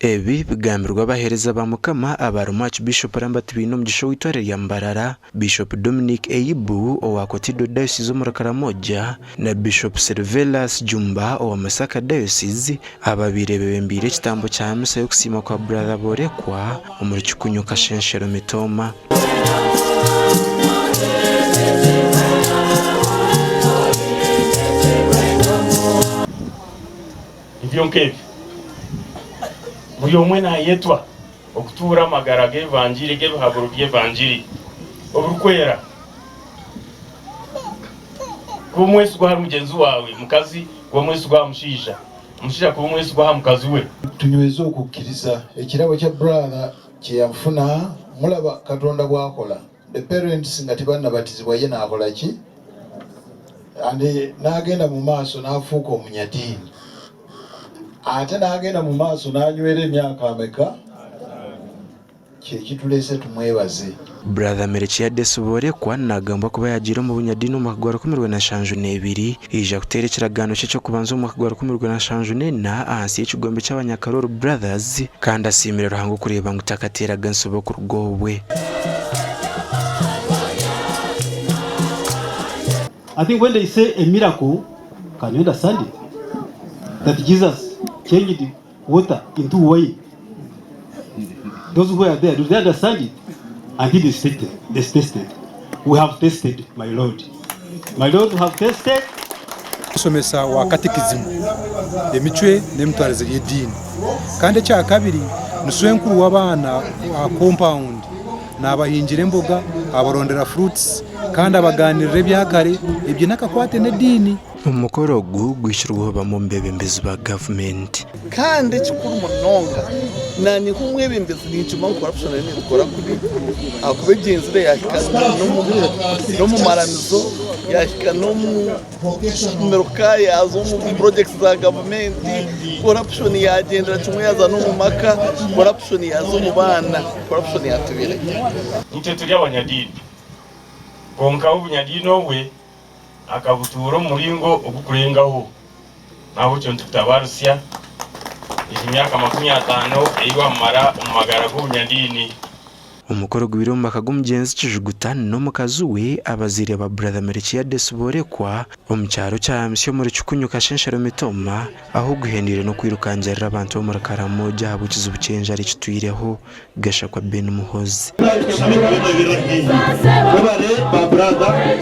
Ebi bigambirwe abaheereza ba Mukama abarimu Archbishop Lambert Bainomugisha ow'eitware rya Mbarara, Bishop Dominic Eyibu owa Kotido Diocese omuri Karamoja na Bishop Serverus Jumba owa Masaka Diocese ababaire bebembeire ekitambo kya misa y'okusiima kwa Brother Borekwa omuri Kikunyu Kashenshero Mitooma. Nibyo nk'ebyo. Buri omwe naayetwa okutuura amagara g'evangiri, g'ebihaburo by'evangiri oburikwera. Kuba omwesigwa ahari mugyenzi waawe, mukazi kuba omwesigwa aha mushaija, omushaija kuba omwesigwa aha mukazi we. Tunyweze okukkiriza. Ekirabo kya brother kyeyafuna mulaba katonda bwakola the parents nga tebanabatizibwa ye nakola ki and nagenda mumaaso nafuuka omunyadiini ate nagenda mumaaso nanywera emyaka ameka kyekitulese tumwebaze. Brother Melchiades Borekwa nagambwa kuba yagiire omu bunyadiini omu mwaka gwa 1972 yaija kuteera ekiragaano kye ky'okubanza omu mwaka gwa 1974 ahansi y'ekigombe ky'abanyakaroro Brothers kandi asiimire Ruhanga okureeba ngu takateeraga nsobi okuruga obwe. I think when they say a miracle, can you understand it? That Jesus changed water into wine. Those who are there, do they understand it? Until they tested, they tested. We have tested, my Lord. My Lord, we have tested. Omushomesa wa katekizimu, emicwe n'emitwarize y'ediini. Kandi ekyakabiri ni swenkuru w'abaana aha kompawundi. Naabahingira emboga, abarondera fruits kandi abaganirira ebyakare ebiine akakwate n'ediini. Omukoro ogu gwihirweho bamwe omu beebembezi ba gavumenti. Kandi ekikuru munonga, naanye nk'omwebembezi ninkimanya ngu corruption eriyo netukora kubi ahakuba egyenzire yahika n'omu maramizo, yahika n'omu miruka, yaaza omu projects za gavumenti, corruption yagyendera kimwe yaaza n'omu maka, corruption yaaza omu baana, corruption yatubeera gye. Itwe turi abanyadiini, kwonka we obunyadiini obwe Akabutuura omu muringo ogurikurengaho. N'ahabw'ekyo nitukutabaaritsya egi myaka 50 ei waamara omu magara g'obunyadiini. Omukoro gubaire omu maka g'omugyenzi Kijuguta n'omukazi we, abazaire ba Brother Melchiades Borekwa, omu kyaro kya Misya omuri Kikunyu Kashenshero Mitooma, ahu guhendeire n'okwirukangirira abantu b'omuri Karamoja ahabw'ekizibu ky'enjara ekitwireho. Gashakwa Ben Muhoozi.